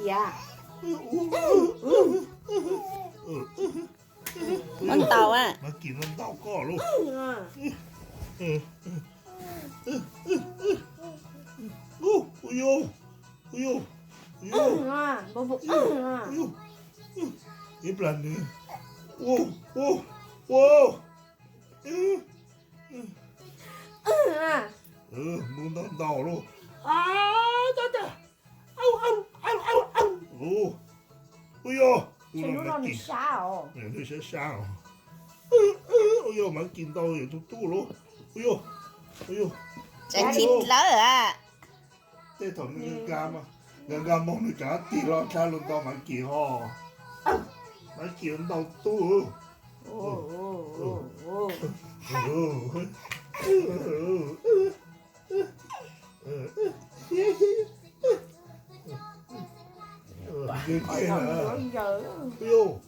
Ya. Muab ntaus a. Mas kis no ntaus koj lauj. Ua yog, ua yog, ua yog, ua yog, ib plag nws, ua, ua, ua, mus ntaus ntaus lauj. Ua yog, ua yog, mas kis, nws sab sab os. Ua yog, mas kis ntaus yus tus tub lauj. Ua yog, ua yog, tseem tsis dlawb a. Tej thaum nws nkag nkag moog nws rov tig los nrhab lug ntaus mas kis ho. Mas kis ntaus tub. Ua yog,